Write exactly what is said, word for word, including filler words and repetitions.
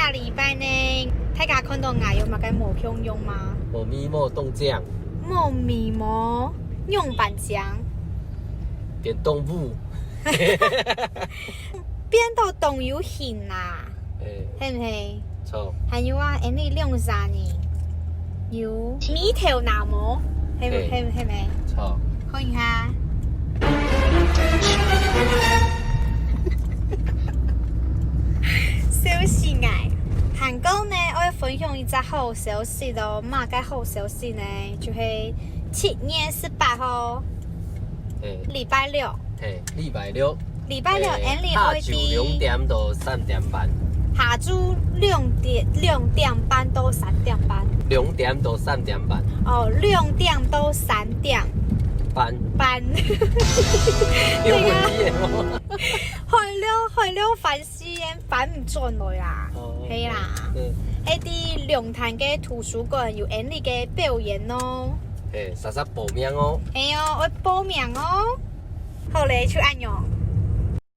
下禮拜呢，大家看到𠊎有麼个無共樣嗎？無眉毛當靚。無眉毛，仰般靚？變動物。變到當有型啦，欸，係毋係？著。還有啊，𫣆俚兩儕呢，有眉頭那毛，係毋係？係，係毋係？著。看一下。 笑死𠊎！還過呢，愛分享一隻好消息哦。麼个好消息呢？就係七月十八號，嘿，禮拜六。嘿，禮拜六。禮拜六，嘿，𫣆俚愛在下晝兩點到三點半。下晝兩點，兩點半到三點半。兩點到三點半。哦，兩點到三點半。半。有問題耶哦。 海陸，海陸翻四縣翻毋轉來啦。哦，係啦。嗯。係在龍潭个圖書館有𫣆俚个表演哦。嘿，煞煞報名哦。係哦，愛報名哦。好咧，就恁樣。